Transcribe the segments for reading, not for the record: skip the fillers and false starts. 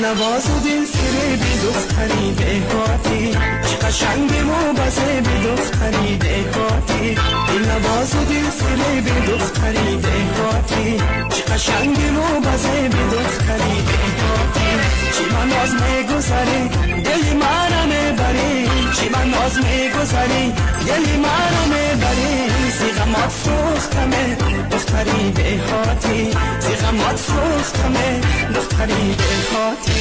دلنواز و دل فریبی دختری دهاتی، چه قشنگ و بزیبی دختری دهاتی. دلنواز و دل فریبی دختری دهاتی، چه قشنگ و بزیبی دختری دهاتی. چی من ناز میگذری دل منو میبری، چی من ناز میگذری دل منو میبری. زی غمات سوختمه دختری دهاتی، زی غمات سوختمه دختری دهاتی.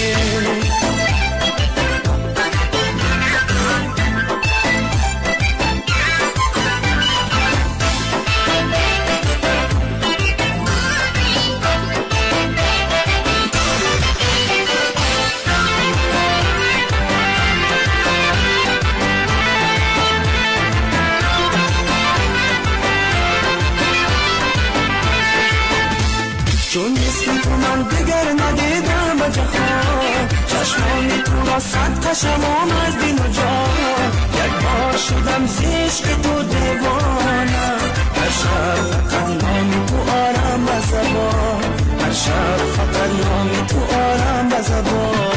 چون مثل تو من دگر ندیدم به جهان، چشمان تو را صد قشمم از دین و جان. یک بار شدم ز عشق تو دیوانه، هر شب فقط نام تو آرم به زبان، هر شب فقط نام تو آرم به زبان.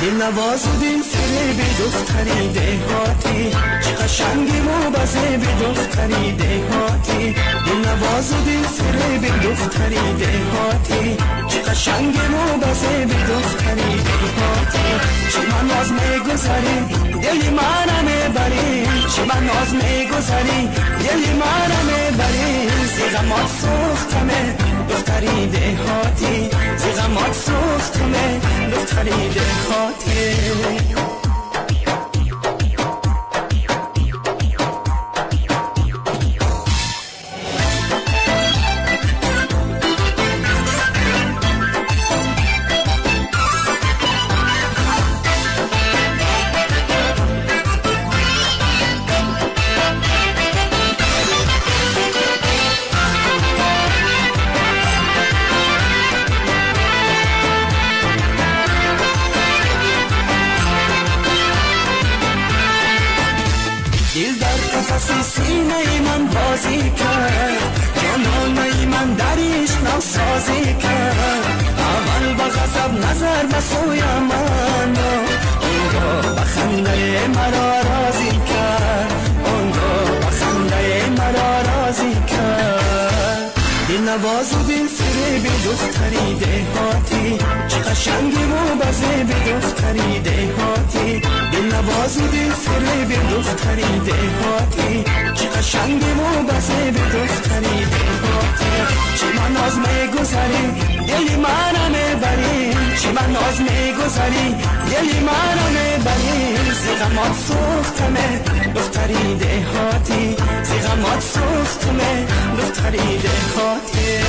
دلنواز و دل فریبی دختری دهاتی، چه قشنگی و بزیبی دختری دهاتی. دلنواز و دل فریبی دختری دهاتی، چه قشنگی و بزیبی دختری دهاتی. چه من ناز میگذری دل منو میبری، چه من ناز میگذری دل منو میبری. زی غمات سوختمه دختری دهاتی، زی غمات سوختمه دختری دهاتی. دل در قفس سینه من بازی کرد، جانانه من در عشق نوسازی کرد. اول با غضب نظر به سوی من، آنگاه به خنده مرا راضی کرد، آنگاه به خنده مرا راضی کرد. دلنواز و دل فریبی دختری دهاتی، چه قشنگی و بزیبی دختری دهاتی. دلنواز و دل فریبی دختری دهاتی، چه قشنگی و بزیبی دختری دهاتی. چه من ناز میگذری دل منو میبری، چه من ناز میگذری دل منو میبری. زی غمات سوختمه دختری دهاتی، زی غمات سوختمه دختری دهاتی.